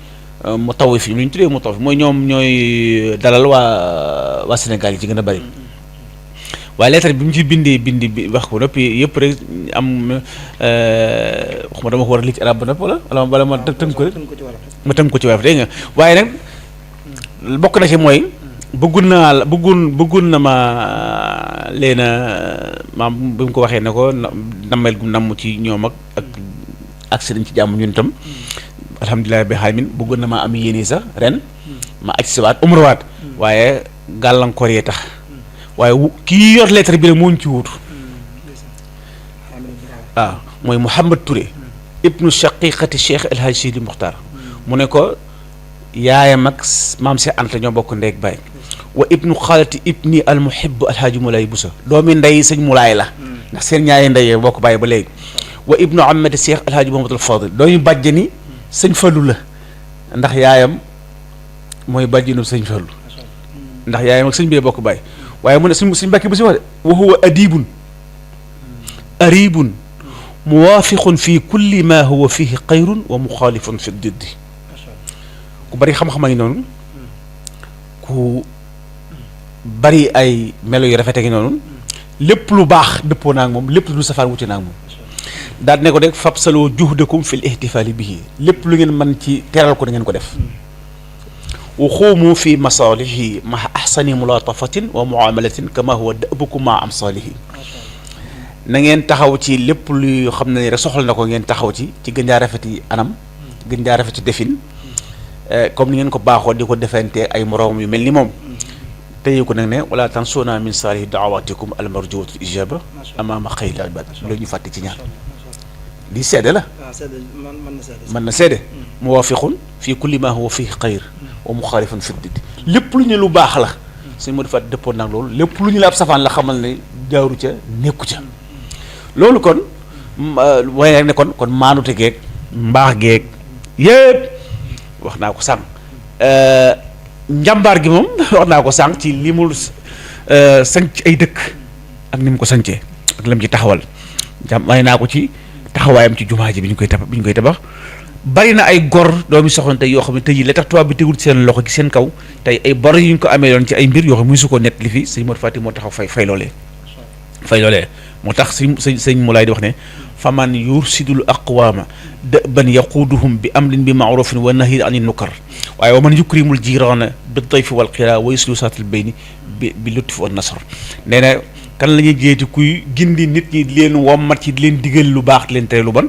mu taw fi lu ñu tuddee mu taw fi mooy ñoom ñooy dalal waa Sénégal yi ci gën a bari waaye lettre bi mu ci bindi wax ko noppi yëpp rek am xuma dama ko war a lii ci arab ba noppi wala ma tënk ko rek ma tënk ko ci wolof dégg nga waaye nag bokk na ci mooy bëggun na ma leena maam bi mu ko waxee ne ko nammel gu namm ci ñoom ak sëriñ ci jàmm ñun tam alhamdulilah bi xaamin bëggoon na maa am yéene sax ren ma aj si waat umrawaat waaye gàllankoor yee tax waaye kii yor lettre bi rek moo ñu ci wuutu waaw mooy Mouhamad Touré ibnu shaqiqati Cheikh El Hadj Sidi Muxtaar mu ne ko yaayam ak maam si Anta ñoo bokk ndeeg baay wa ibnu xaalati ibni al muhibbu alhaaji Moulay Bousso doomi ndey sëñ Moulay la ndax seen ñaari ndey bokk bàyyi ba léegi wa ibnu amati Cheikh alhaaji Mahamadul Fadil doomi bàjjani sëñ Fallu la ndax yaayam mooy bàjjinu sëñ Fallu ndax yaayam ak sëñ bi bokk bàyyi waaye mu ne suñ Mbàkke bu si wax de wa huwa adibun aribun muwaafiqun fi kulli ma huwa fihi xayrun wa muxaalifun fi diddi ku bari xam-xam a ngi noonu ku bari ay melo yu rafet a ngi noonu lépp lu baax dëppoo naa ak moom lépp lu safaan wuti naa ak moom daal ne ko de fab saloo juhdakum fil ihtifaali bihi lépp lu ngeen mën ci teral ko da ngeen ko def wa xuumu fi masaalihi ma ahsani mulatafatin wa muamalatin kama huwa da'bukum ma amsaalihi na ngeen taxaw ci lépp lu xam ne rek soxla na ko ngeen taxaw ci gën jaa rafeti anam gën jaa rafeti defin comme ni ngeen ko baaxoo di ko defante ay moroom yu mel ni moom tey ko nag ne wala tansuna min saalihi daawatikum almarjuwatu ijaba amaama xayri ibad loolu ñu fàtte ci ñaan di seede la mën na seede muwaafiqun fii kulli ma huwa fihi xayr wa muxaalifun fi diddi lépp lu ñu lu baax la suñ moo defaat dëppoon nag loolu lépp lu ñu la ab safaan la xamal ne jaaru ca nekku ca loolu kon waaye rek ne kon maanute geeg mbaax geeg yëpp wax naa ko sànq njàmbaar gi moom wax naa ko sànq ci li mu sanc ay dëkk ak ni mu ko sancee ak lam ci taxawal waaye naa ko ci taxawaayam ci jumaa ji bi ñu koy tabax bari na ay gor doomi soxna tey yoo xam ne tey la tax tubaab bi tegul seen loxo ci seen kaw tey ay bor yu ñu ko amee yoon ci ay mbir yoo xam ne su ko net li fi sëñ Modou Fati moo taxaw fay loolee moo tax sëñ Moulay di wax ne faman yursidul aqwaama dëban yaquuduhum bi amrin bi maarufin wa nahyin ani nukar waaye wa man yukrimul jiraana bi dayfi wal qiraa wa yuslu saatil bayni bi lutfi wa nasr nee na kan la ñuy jéeti kuy gindi nit ñi di leen wommat ci di leen digal lu baax di leen tere lu bon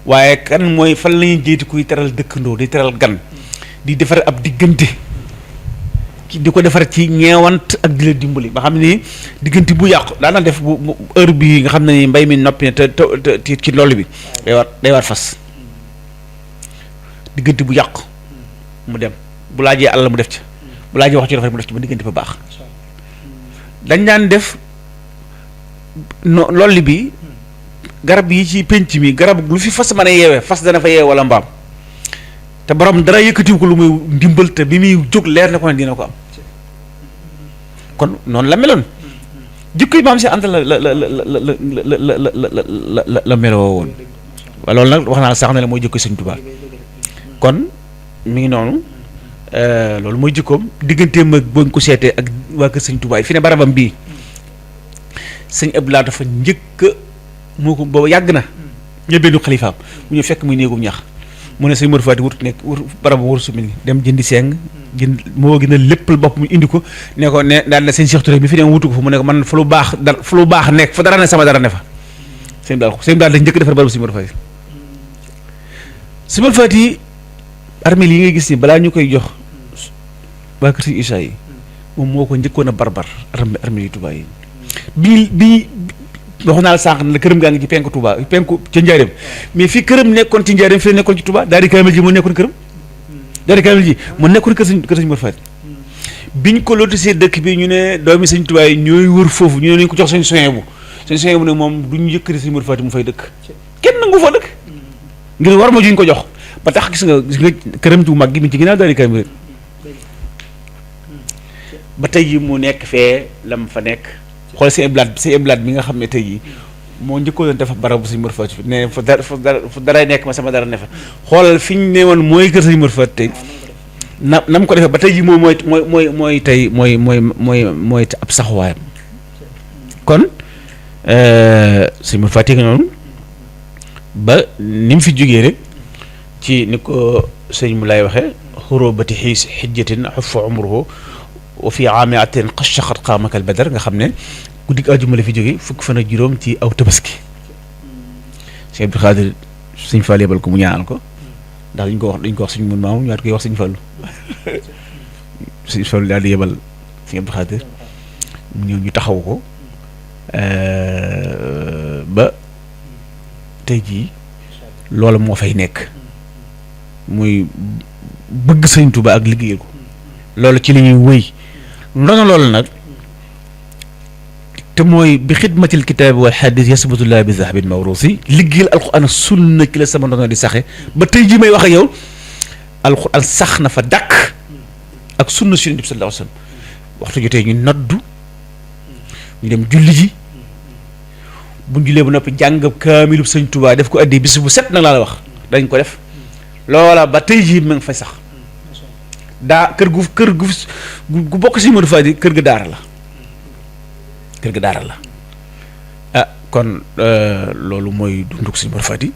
waaye kan mooy fan la ñuy jéeti kuy teral dëkkandoo di teral gan di defar ab diggante di ko defar ci ñeewant ak di la dimbali ba xam ni diggante bu yàqu daana def bu heure bi nga xam ne ni mbay mi noppi ne te ci loolu bi day war fas diggante bu yàqu mu dem bu laajee àll mu def ci bu laajee wax ci defar mu def ci ba diggante ba baax dañ daan def loolu bi garab yi ci penc mi garab lu fi fas mën a yeewee fas dana fa yeewe wala mbaam te borom dara yëkkatiw ko lu muy ndimbal te bi muy jóg leer na ko ne dina ko am kon noonu la meloon jikko yi maam si ànd la meloo woon waaye loolu nag wax naa sax ne la mooy jikko Sëñ Tuubaa kon mi ngi noonu loolu mooy jikkoom digganteem ak boo ko seetee ak waa kër Sëñ Tuubaa yi fi ne barabam bii sëñ Abdoulaye dafa njëkk moo ko booba yàgg na ñëbbeenu xalifaam mu ñëw fekk muy néegum ñax mu ne sëñ Modou Fati wut nekk wut barab wër su mel ni dem jëndi seng jënd moo gën a léppal bopp mu indi ko ne ko ne daal na sëñ Cheikh Touré bi fi ne wutu ko fa mu ne ko man fu lu baax nekk fa dara ne sama dara ne fa sëñ daal dañ njëkk defar barab sëñ Modou Fati sëñ Modou Fati armeel yi ngay gis ni balaa ñu koy jox waa kër sëñ Issa yi moom moo ko njëkkoon a barbar armeel yi Touba yi bi waxu naa la sànq ne la këram gaa ngi ci penku Touba penku ca Njaareem mais fii këram nekkoon ci Njaareem fii nekkoon ci Touba daal di kaamil ji moo nekkoon këram daal di kaamil ji moo nekkoon kër sëñ Mor Fati biñ ko lotissé dëkk bi ñu ne doomi sëñ Touba yi ñooy wër foofu ñu ne nañ ko jox sëñ Soyebu ne moom duñu yëkkati sëñ Mor Fati mu fay dëkk kenn nangu fa dëkk ngir war ma juñ ko jox ba tax gis nga këram bu mag gi mi ci ginnaaw daal di kaamil ba tey yi mu nekk fee lam fa nekk xool si eblaat bi nga xam ne tey jii moo njëkkoo doon dafa barabu sëñ Mor Fati ne fu dara nekk ma sama dara ne fa xoolal fi ñu ne woon mooy kër sëñ Mor Fati tey na mu ko defee ba tey jii moom mooy tey mooy ab saxuwaayam kon sëñ Mor Fati nga noonu ba ni mu fi jógee rek ci ni ko sëñ mu lay waxee xurobati xiis xijjatin xufa umruhu wa fi aami atin xashaxat xaamakal badar nga xam ne guddi àjjuma la fi jóge fukk fan ak juróom ci aw tabaski sëñ Abdou Khadir sëñ Fall yebal ko mu ñaanal ko ndax dañ ko wax suñ mun maamu ñu waat koy wax sëñ Fallu sëñ Fallu daal di yebal sëñ Abdou Khadir mu ñëw ñu taxaw ko ba tey jii loolu moo fay nekk muy bëgg sëñ Tuubaa ak liggéeyal ko loolu ci li ñuy wëy ndono loolu nag te mooy bi xidmatil kitaabi wal xadis yasbutullah bi zahabin mawrusi liggéeyal alquran sunna ki la sama ndono di saxe ba tey jii may wax ak yow alquran sax na fa dàkk ak sunna si Yonent bi sallallahu alayhi wa sallam waxtu jotee ñu noddu ñu dem julli ji buñ jullee bu noppi jàng kaamilub sëñ Tuubaa def ko addi bis bu set nag laa la wax dañ ko def loola ba tey jii ma nga fay sax daa kër gu bokk si Modou Fati kër ga daara la ah kon loolu mooy dunduk si Modou Fati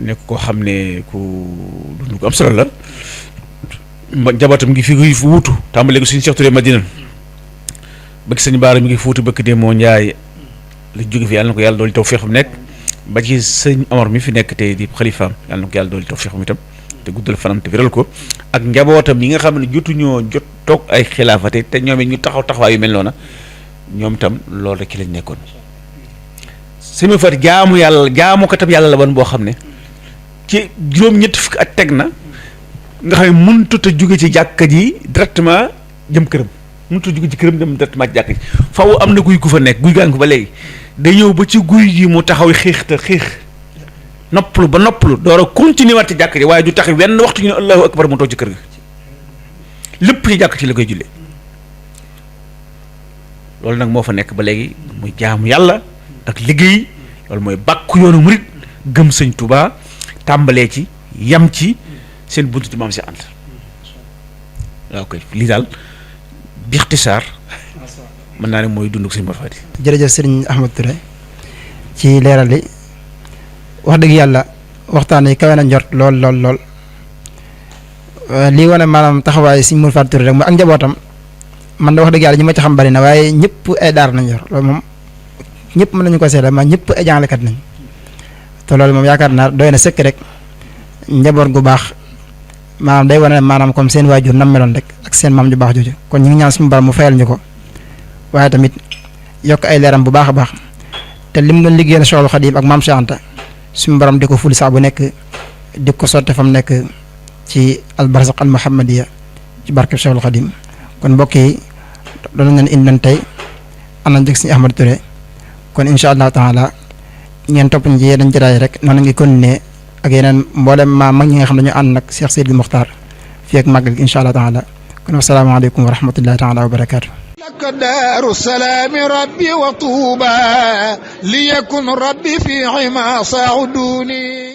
nekk koo xam ne ku dund ko am solo la njabootam ngi fi wuutu tàmbalee ko suñu Cheikh Touré Madina bëgg sëñ Baara mi ngi fuutu bëkk de moo Njaay la jóge fi yàlla na ko yàlla dooli tawfeex mu nekk ba ci sëñ Amar mi fi nekk tey di xalifaam yàlla na ko yàlla dooli tawfeex mu itam te guddal fanam te wéral ko ak njabootam yi nga xam ne jotuñoo jot toog ay xilaafate te ñoom it ñu taxawaay yu mel noona ñoom itam loolu rek ci lañ nekkoon sëñ Mor Fati jaamu katam yàlla la ban boo xam ne ci juróom-ñetti fukki at teg na nga xam ne mënut a jóge ci jàkka ji directement jëm këram mënut a jóge ci këram dem directement ci jàkka ji faaw am na guy gu fa nekk guy gaa ngi ko ba léegi day ñëw ba ci guy gi mu taxaw xiix noppalu ba noppalu door a continuer waat ci jàkk ji waaye du tax wenn waxtu ñu ne allahu akbar mu toog ci kër ga lépp ci jàkk ci la koy jullee loolu nag moo fa nekk ba léegi muy jaamu yàlla ak liggéey loolu mooy bàkku yoonu murit gëm sëñ Tuubaa tàmbalee ci yam ci seen buntu ci maam si ànd waaw koy lii daal bi ixtisaar mën naa ne mooy dund ak sëñ Mor Fati. jërëjëf sëriñ Ahmad Touré ci leeral li wax dëgg yàlla waxtaan yi kawe na njort lool lii wane maanaam taxawaay sëñ Mor Fati Touré rek mu ak njabootam man da wax dëgg yàlla ñi ma ci xam bari na waaye ñëpp ay daar nañ yor loolu moom ñëpp mën nañu ko seede ma ñëpp ay jàngalekat nañ te loolu moom yaakaar naa doy na sëkk rek njaboot gu baax maanaam day wane maanaam comme seen waajur nam meloon rek ak seen maam ju baax jooju kon ñu ngi ñaan suñu borom mu fayal ñu ko waaye tamit yokk ay leeram bu baax a baax te lim doon liggéeyal Cheikhul Khadim ak maam Cheikh Anta suñu borom di ko ful saa bu nekk di ko sotte fa mu nekk ci albarzaq al muhammadiya ci barkeb Cheikhul Khadim kon mbokk yi doon nañ indi leen tey ànd ak Sëriñ Ahmad Touré kon incha allah taala ngeen topp ñu ci yeneen jaraay rek noonu ngi continuer ak yeneen mboolem mag ñi nga xam ne ñu ànd nag Cheikh Sidil Muxtaar fii ak màggal gi incha allah taala kon wasalaamaaleykum wa rahmatullahi taala wa barakaatu. لك دار السلام ربي وطوبى ليكن ربي في عما صعدوني